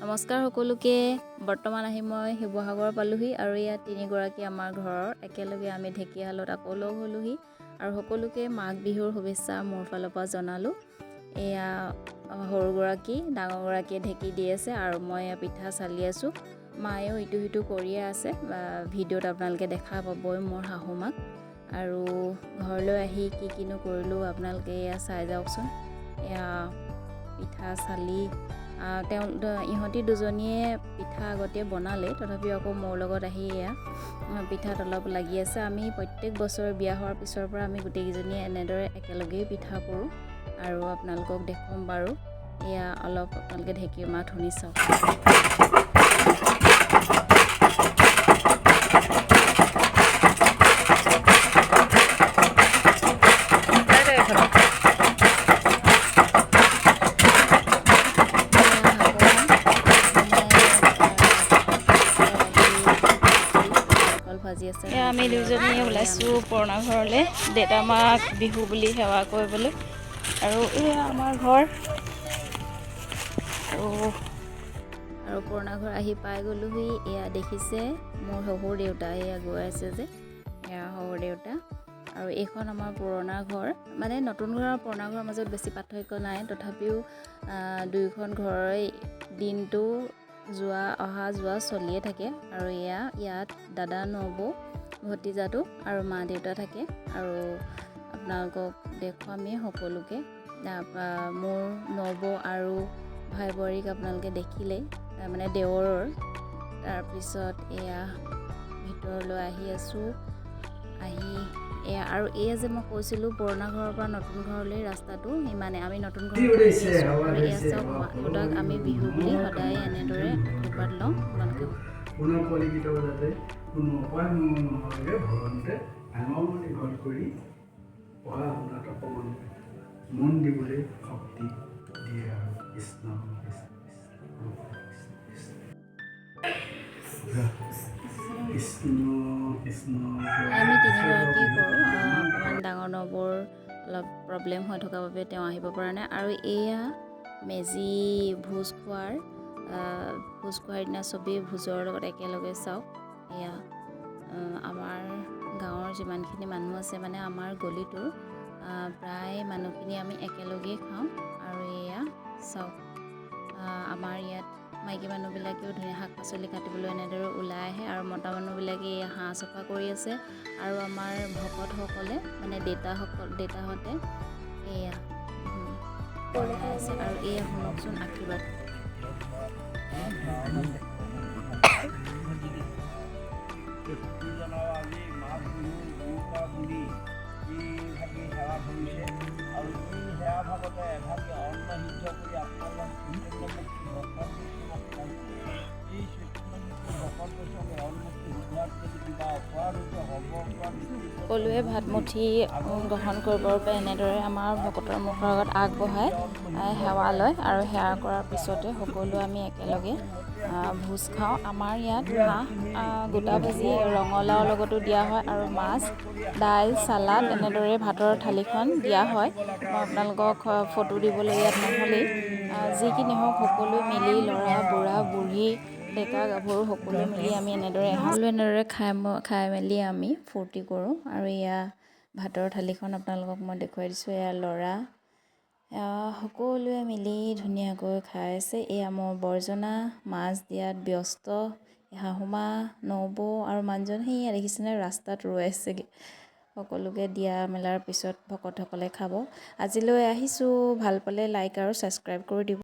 নমস্কাৰ সকলোকে। বৰ্তমান আহি মই শিৱসাগৰ পালোহি আৰু ইয়াত তিনিগৰাকী আমাৰ ঘৰৰ একেলগে আমি ঢেকীয়াশালত আকৌ লগ হ'লোহি আৰু সকলোকে মাঘ বিহুৰ শুভেচ্ছা মোৰ ফালৰ পৰা জনালোঁ। এয়া সৰুগৰাকী, ডাঙৰগৰাকীয়ে ঢেঁকী দি আছে আৰু মই এয়া পিঠা চালি আছোঁ। মায়েও ইটো সিটো কৰিয়ে আছে। ভিডিঅ'ত আপোনালোকে দেখা পাবই মোৰ শাহু মাক। আৰু ঘৰলৈ আহি কি কিনো কৰিলোঁ, আপোনালোকে এয়া চাই যাওকচোন। এয়া পিঠা চালি তেওঁ ইহঁতি দুজনীয়ে পিঠা আগতে বনালে, তথাপিও আকৌ মোৰ লগত আহি এয়া পিঠাত অলপ লাগি আছে। আমি প্ৰত্যেক বছৰ বিয়া হোৱাৰ পিছৰ পৰা আমি গোটেইকেইজনীয়ে এনেদৰে একেলগেই পিঠা কৰোঁ আৰু আপোনালোকক দেখুৱাম বাৰু। এয়া অলপ আপোনালোকে ঢেঁকীৰ মাত শুনি চাওক। এয়া শাহুমা, নাৰিকল ভাজি আছে। এয়া আমি দুজনী ওলাইছোঁ পুৰণা ঘৰলৈ, দেউতা মাক বিহু বুলি সেৱা কৰিবলৈ। আৰু এয়া আমাৰ ঘৰ আৰু আৰু পুৰণা ঘৰ আহি পাই গ'লোহি। এয়া দেখিছে, মোৰ শহুৰ দেউতা এয়া গৈ আছে যে, এয়া শহুৰ দেউতা। আৰু এইখন আমাৰ পুৰণা ঘৰ। মানে নতুন ঘৰ আৰু পুৰণা ঘৰৰ মাজত বেছি পাৰ্থক্য নাই, তথাপিও দুয়োখন ঘৰৰে দিনটো যোৱা অহা যোৱা চলিয়ে থাকে। আৰু এয়া ইয়াত দাদা, নবৌ, ভতিজাটো আৰু মা দেউতা থাকে। আৰু আপোনালোকক দেখুৱামেই সকলোকে। তাৰপৰা মোৰ নবৌ আৰু ভাই বোৱাৰীক আপোনালোকে দেখিলেই, মানে দেৱৰৰ। তাৰপিছত এয়া ভিতৰলৈ আহি আছোঁ আহি এয়া। আৰু এয়া যে মই কৈছিলোঁ, পুৰণা ঘৰৰ পৰা নতুন ঘৰলৈ ৰাস্তাটো ইমানে। আমি নতুন ঘৰত আহি আছোঁ। আৰু এয়া চাওক, মা দেউতাক আমি বিহু বুলি সদায় এনেদৰে আশীৰ্বাদ লওঁ। আপোনালোকে আপোনাৰ পোৱালিকেইটাও যাতে কোনো অপায় মংগল নোহোৱাকৈ ভগৱন্তে ডাঙৰ দীঘল কৰি পঢ়া শুনাত অকণমান মন দিবলৈ শক্তি দিয়ে। আৰু কৃষ্ণ কৃষ্ণ কৃষ্ণ কৃষ্ণ কৃষ্ণ। আমি তিনিগৰাকীয়ে কৰোঁ। অকণমান ডাঙৰ নবৌৰ অলপ প্ৰব্লেম হৈ থকাৰ বাবে তেওঁ আহিব পৰা নাই। আৰু এয়া মেজি ভোজ খোৱাৰ দিনা চবেই ভোজৰ লগত একেলগে। চাওক, এয়া আমাৰ গাঁৱৰ যিমানখিনি মানুহ আছে, মানে আমাৰ গলিটোৰ প্ৰায় মানুহখিনি আমি একেলগেই খাওঁ। আৰু এয়া চাওক, আমাৰ ইয়াত মাইকী মানুহবিলাকেও ধুনীয়া শাক পাচলি কাটিবলৈ এনেদৰে ওলাই আহে আৰু মতা মানুহবিলাকে এয়া হাঁহ চফা কৰি আছে। আৰু আমাৰ ভকতসকলে, মানে দেউতাসকল, দেউতাহঁতে এয়া বনাই আছে। আৰু এয়া শুনকচোন আশীৰ্বাদ। জনাও, আজি মাঘ বিহুৰ উৰুকা বুলি এইভাগি সেৱা ধৰিছে আৰু এই সেৱা ভাগতে এভাগি অন্ন সিদ্ধ কৰি আপোনালোক চৈতন্যমুক্তি ভকত বৈষ্ণৱক খুৱাইছে। এই চৈতন্যমুক্তি ভকত বৈষ্ণৱ অন্নমুক্তি শুদ্ধত যদি কিবা অপৰাধ হৈছে, হ'ব পৰা। সকলোৱে ভাতমুঠি গ্ৰহণ কৰিবৰ বাবে এনেদৰে আমাৰ ভকতৰ মুখৰ আগত আগবঢ়াই সেৱা লয় আৰু সেৱা কৰাৰ পিছতে সকলোৱে আমি একেলগে ভোজ খাওঁ। আমাৰ ইয়াত হাঁহ গোটা ভাজি ৰঙালাওৰ লগতো দিয়া হয় আৰু মাছ, দাইল, চালাড এনেদৰে ভাতৰ থালিখন দিয়া হয়। মই আপোনালোকক ফটো দিবলৈ ইয়াত নহ'লেই। যি কি নহওক, সকলোৱে মিলি, ল'ৰা, বুঢ়া, বুঢ়ী, ডেকা গাভৰু সকলোৱে মিলি আমি এনেদৰে সকলোৱে এনেদৰে খাই মেলি আমি ফূৰ্তি কৰোঁ। আৰু এয়া ভাতৰ থালিখন আপোনালোকক মই দেখুৱাই দিছোঁ। এয়া ল'ৰা, এয়া সকলোৱে মিলি ধুনীয়াকৈ খাই আছে। এয়া মোৰ বৰজনা মাছ দিয়াত ব্যস্ত। শাহুমা, নবৌ আৰু মানুহজন সেইয়া দেখিছেনে, ৰাস্তাত ৰৈ আছেগৈ। সকলোকে দিয়া মেলাৰ পিছত ভকতসকলে খাব। আজিলৈ আহিছোঁ। ভাল পালে লাইক আৰু ছাবস্ক্ৰাইব কৰি দিব।